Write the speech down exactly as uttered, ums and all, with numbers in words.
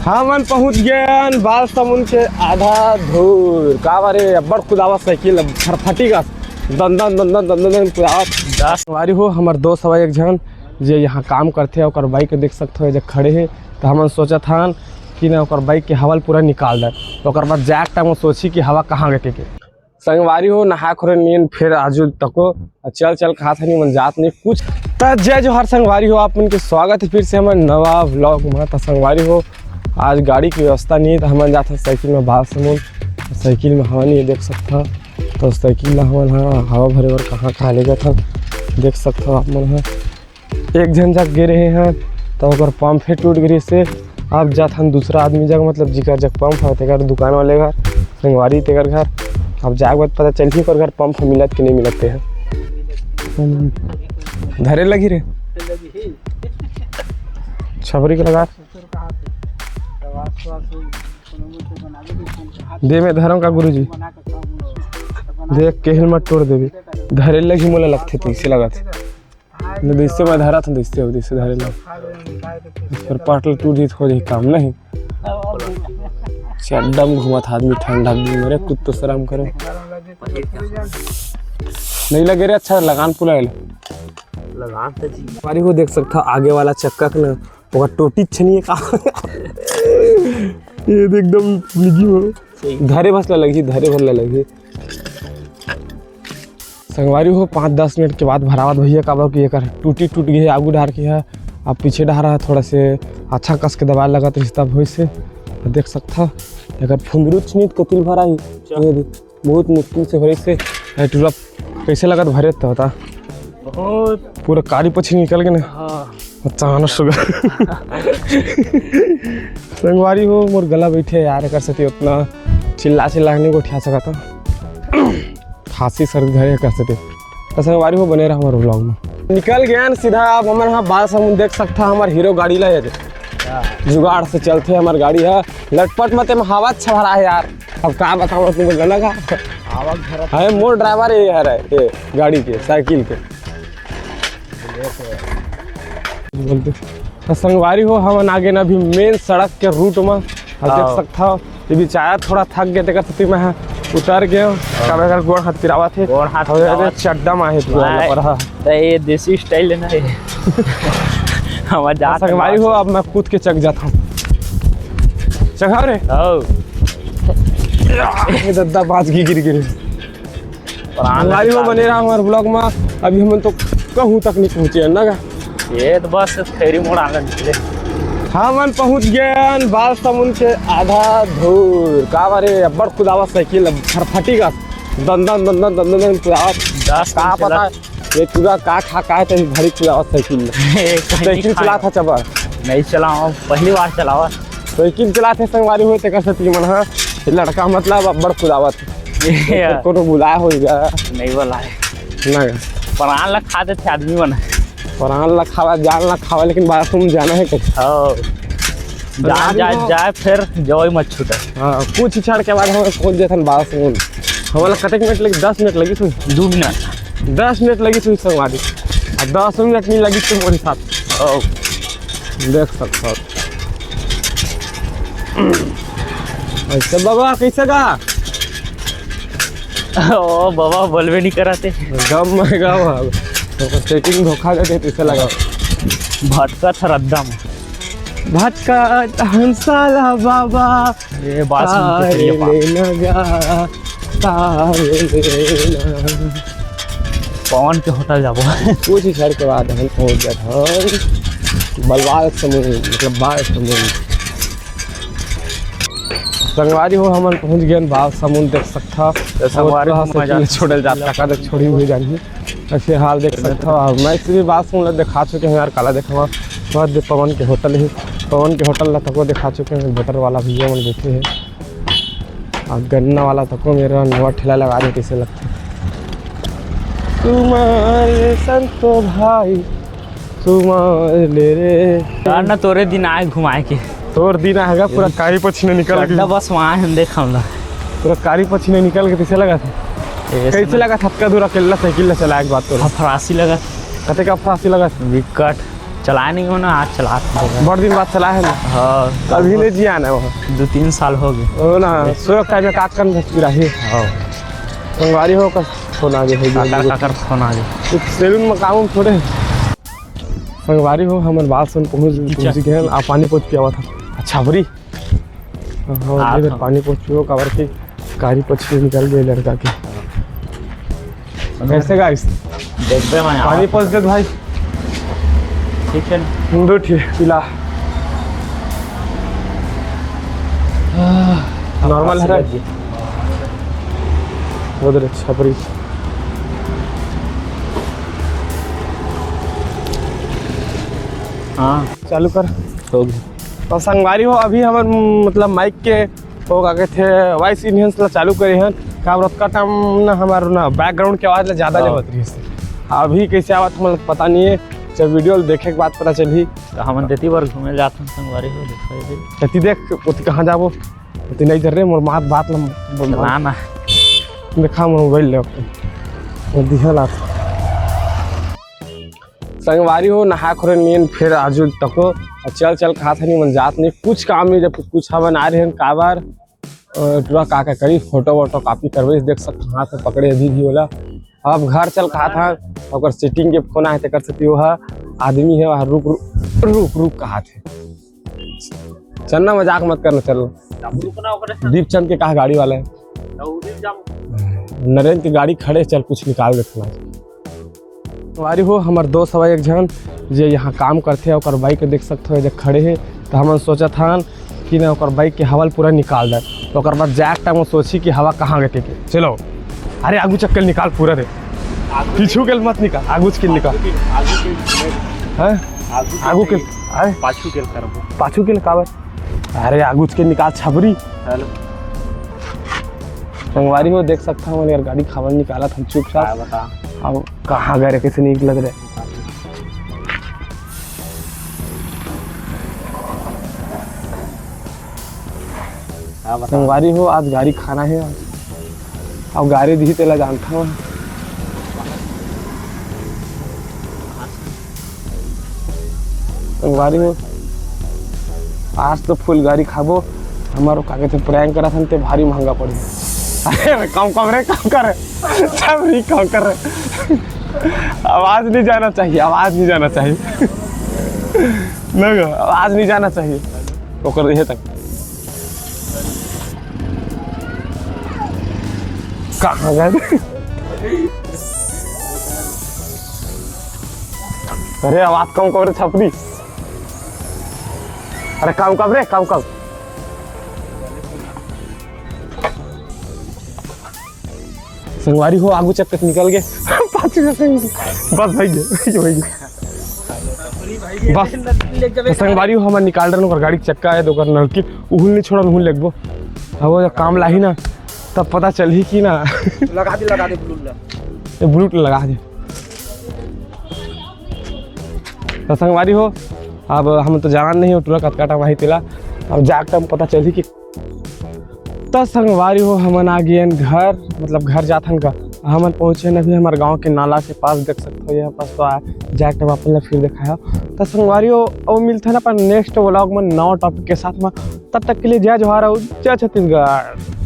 हमन पहुंच गेन बालसमुंद के आधा धूर। का बारे, अब्बड़ कुदावत साइकिल, फरफटी का दन दन दन दन दन दन दन कुदावत। संगवारी हो, हमर दोस्त हवय एक झन, जे यहाँ काम करथे, ओकर बाइक देख सकथो, ये जे खड़े हे। तो हमन सोचत हन कि ना, ओकर बाइक के हवा ल पूरा निकाल दे, ओकर बाद जाए के टाइम सोची कि हवा कहाँ गए के। संगवारी हो, नहा खोरे नीन फिर आजू तको चल चल कहा था, नहीं मन जात नहीं कुछ। त जय जोहार संगवारी हो, आप मन के स्वागत है फिर से हमर नवा व्लॉग में। त संगवारी हो, आज गाड़ी की व्यवस्था नहीं है, तो हमन जात हन साइकिल में बालसमुंद। साइकिल में हवा नहीं है, देख सकता। तो साइकिल ला हमन ह हवा भरे बर कहाँ कहाँ ले जात हन, देख सकता आप मन ह। एक झन जग गे रहे हन, तो ओकर पंप हे टूट गे रहिस हे। अब जात हन दूसरा आदमी जग, मतलब जिकर जग पंप है, तेकर दुकान वाले घर, संगवारी तेकर घर। अब जाए के बाद पता चलही ओकर घर पंप मिलत कि नहीं मिलत, ते ह। धरे लगी रे, छबरी के लगा। दे में धरम का गुरुजी, देख केहल मत तोड़ देबे, धरे लगी मोला लगथे, तइसे लगत हे। नहीं, जइसे मैं धरा था, जइसे हो, जइसे धरे ला। पर पाटल टूट जीत हो जाए काम नहीं। चड्डम घूमत आदमी ठंडा दिन में, अरे कुछ तो शर्म करो। नहीं लगे रे, अच्छा लगान पुला ले। लगान तो जी। हमारी को देख सकता आगे वाला चक्का के ना, ओकर टोटी छनिए का। ये तो एकदम निगी हो। सही। धरे भसला लगी, धरे भसला लगी। संगवारी हो, पाँच दस मिनट के बाद भरावत भैया, काबर कि एकर टूटी टूट गई है, आगू डार के है। अब पीछे डार है, थोड़ा से अच्छा कस के दबाए लगत रहिस तब होइस हे। देख सकथा एकर फुंदरू छनित कतिल भरा ही। ये दे, बहुत मुश्किल से भरिस हे। ये टूरा कैसे लगत भरे त बता। बहुत। पूरा कारी पछी निकल के ना। हाँ। अचानक सुगा। संगवारी हो, मोर गला बैठे यार, एकर सेती उतना चिल्ला चिल्ला के नहीं गोठिया सकता। खांसी सर्दी धरे एकर सेती। तो संगवारी हो, बने रहा हमारे व्लॉग में। निकल गए न सीधा, अब हमन हा बालसमुंद देख सकता, हमार हीरो गाड़ी ला ये दे। जुगाड़ से चलते हमार गाड़ी है, लटपट मते में हवा अच्छा भरा है यार। अब का बताओ तुम बोल ना का। आवाज भरा। अरे मोर ड्राइवर ये है रे, ये गाड़ी के, साइकिल के। बोलते। तो संगवारी हो, हमन आ गए ना अभी मेन सड़क के रूट में। अब देख आओ। सकता हो, ये बेचारा थोड़ा थक गए, तेकर सेती मैं उतर गए। हाँ। काबर कर गोड़ हाथ पिरावत हे। गोड़ हाथ और ये पिरावत। चड्डा में हे पूरा भाई, लपरहा। तो ये देसी स्टाइल है ना ये। हमार जात संगवारी हो, अब मैं कूद के चक जाता हूँ। चघाओ रे। आओ। ये दद्दा बाज की गिर गिर। प्राण संगवारी हो, निकाल बने रहा हमारे व्लॉग में। अभी हमन तो कहूँ तक नहीं पहुँचे हैं ना का? ये तो बस फेरी मोड़ आने निकले। हमन पहुँच गए हैं बालसमुंद के आधा धूर। का बारे, अब्बड़ कुदावत साइकिल, फरफटी का दन दन दन दन दन दन कुदावत। दस का दिन चला। पता ये पूरा का खा का है, तो भारी कुदावत साइकिल में। एक साइकिल साइकिल चला खाए। था चबर। नहीं चलाओ, पहली बार चलावा। साइकिल चलाते संगवारी हो, तेकर सेती मन हा, ये लड़का मतलब अब्बड़ कुदावत। ये। कोनो बुलाया होगा। नहीं बुलाया। ना। प्राण ला खा देथे आदमी मन। प्राण ला खावा, जान ला खावा, लेकिन बाथरूम जाना है कहीं। हाँ। जान प्राण जाए, हो। जाए, फिर जवाई मत छूटे। हाँ, कुछ ही क्षण के बाद हम पहुँच जाथन बाथरूम। हमारा कतेक मिनट लगी? दस मिनट लगी सुन। दो मिनट। दस मिनट लगी सुन संगवारी। आ दस मिनट नहीं लगी तुम मेरे साथ। ओ। देख सकता हो। ऐसे बाबा कैसे का? ओ बाबा, बोलबे नहीं कराते। गम में गम है। तो सेटिंग धोखा देते, कैसे लगा? भटका था रद्दा में। भटका हंसाला बाबा। ये बात सुन के तारे चलिए पा। लेना गा, तारे लेना। पवन के होटल जाबो। कुछ ही क्षण के बाद हम पहुंच गए थे बलवाल समुंद, मतलब बाल समुंद। संगवारी हो, हमन पहुंच गए बाल समुंद, देख सकता। तो संगवारी हो, मजा साइकिल छोड़ल जाता, का देख छोड़ी हुई जानी। ऐसे हाल देख सकता हो। मैं इसलिए बात सुन ले, दिखा चुके हैं यार, काला देखा हुआ। बहुत देर पवन के होटल ही, पवन के होटल ला तको दिखा चुके हैं। बटर वाला भैया मन बैठे हैं। और गन्ना वाला तको मेरा नवा ठेला लगा दे, कैसे लगता है? तुम्हारे संतो भाई, तुम्हारे ले रे। यार ना, तोरे दिन आए घुमाए के। तोर दिन आएगा, पूरा कारी पछीना निकल के। चड्डा बस वहाँ हम देख हमला। पूरा कारी पछीना निकल के कैसे लगा था? ये कैसे समझ लगा था? अतका दूर अकेला साइकिल ला चलाए के बाद तो। अफरासी लगा। कते का अफरासी लगा था? विकट। चलाए नहीं हो ना, आज चला। बड़ दिन बाद चला है ना। हाँ। अभी नहीं जिया ना वहाँ। दो तीन साल हो गए। हो ना, सोए टाइम में का करन पिराही। हाँ। संगवारी हो का फोन आ गया है। काकर, काकर फोन आ गया। तो सैलून में काम थोड़े। संगवारी हो, हमर बाल सन पहुँच, पहुँच गए हैं। आ पानी पहुँच पियावा था। अच्छा, बरी। हाँ, आ ये था। पानी पहुँच चुका, काबर के कारी पछी निकल गए लड़का के। कैसे गाइस? देखबे मैं पानी पहुँच दे भाई। ठीक है। दो ठीक पिला। नॉर्मल है। उधर छपरी। हाँ। चालू कर। हो गया। तो संगवारी हो, अभी हमर, मतलब, माइक के, वो का कहते हैं, वॉइस इनहेंस ला चालू करे हन। का बरत का टाइम ना हमार ना बैकग्राउंड के आवाज ला ज्यादा हाँ। लेवत रही है। अभी कैसे आवत हमन पता नहीं है, जब वीडियो देखे के बाद पता चलही। तो हमन देती बार घूमे जात हन संगवारी हो, देखो ये। देख। देख, ओती कहाँ जाबो? ओती नहीं जर रे, मोर मात बात ला बोल ना, ना। देखा मोर मोबाइल ले अपन। वो दिहल आत। संगवारी हो, नहा खोरे नियन फिर आजू तको। चल चल कहा था नहीं मन जात नहीं, कुछ काम नहीं, जब कुछ हमन आ रहे हैं काबर। अ, टुरा का का करी, फोटो वोटो कॉपी करवे, देख सकत हाथ में पकड़े अभी भी होला। अब घर चल कहा था, ओकर सेटिंग के फोन आए, तेकर सेती वो हा आदमी है वहाँ, रुक, रुक, रुक, रुक कहा थे। चल ना, मजाक मत करना, चल। रुक ना, ओकरे से दीपचंद के कहा गाड़ी वाला है। तो उड़ी जाओ। नरेंद्र के गाड़ी खड़े, चल कुछ निकाल देते ना। संगवारी हो, हमर दोस्त हवा एक झन, जे यहाँ काम करथे, ओकर बाइक देख सकत हो, जे खड़े हे। तो हमन सोचत हन कि ना, ओकर बाइक के हवा ल पूरा निकाल दे। तो ओकर बाद जाए के टाइम वो सोची कि हवा कहाँ गए के। चलो, अरे, आगू चक्कल निकाल पूरा रे। आगू पीछू के मत निकाल, आगू के निकाल। आगू के, आगू के। हैं? आगू के आगू के, नहीं, अरे। पाछू के करबो। पाछू के काबर? अरे, आगू के निकाल छबरी। हेलो। संगवारी हो, देख सकत हो, हमन यार गाड़ी खावन निकालत हन चुपचाप। का बता? अब कहाँ गए रे, कैसे निकलत रे? का बता? संगवारी हो, आज गाड़ी खाना है। अब गाड़ी दिही तेला जानता हूँ। संगवारी हो, आज तो फुल गाड़ी खाबो। हमारो का कहते prank करा था, ते भारी महंगा पड़ी। अरे, कम कर रे, कम कर। छबरी, कम कर रे। आवाज नहीं जाना चाहिए, आवाज नहीं जाना चाहिए। नहीं, आवाज नहीं जाना चाहिए। ओकर इहे तक। कहाँ गए? अरे, आवाज कम कर रे छपरी। अरे, कम कर रे, कम कर। संगवारी हो, आगू चक्का से निकल गए। पाछू से निकल। बस भैया, भैया, भैया। बस। तो संगवारी हो, हमर निकाल रहे ओकर गाड़ी के चक्का है, तो ओकर नलकी उहुल नहीं छोड़न, उहुल लेगबो। अब वो जब काम लाही ना, तब पता चलही कि ना। लगा दे, लगा दे ब्लू ला। ये ब्लू लगा दे। तो संगवारी हो, अब हम तो जानन नहीं हो टुरा कतका टाइम आही तेला। अब जाके टाइम पता चलही कि तो संगवारी हो, हमन आ गए हन घर, मतलब घर जाथन का। हमन पहुँचे हन अभी हमर गाँव के नाला के पास, देख सकत हो यहाँ पास तो आ, जाके तब अपन ला फिर दिखाया। तो संगवारी हो, अब मिलथन अपन next vlog में नवा topic के साथ में। तब तक के लिए जय जोहार और जय छत्तीसगढ़।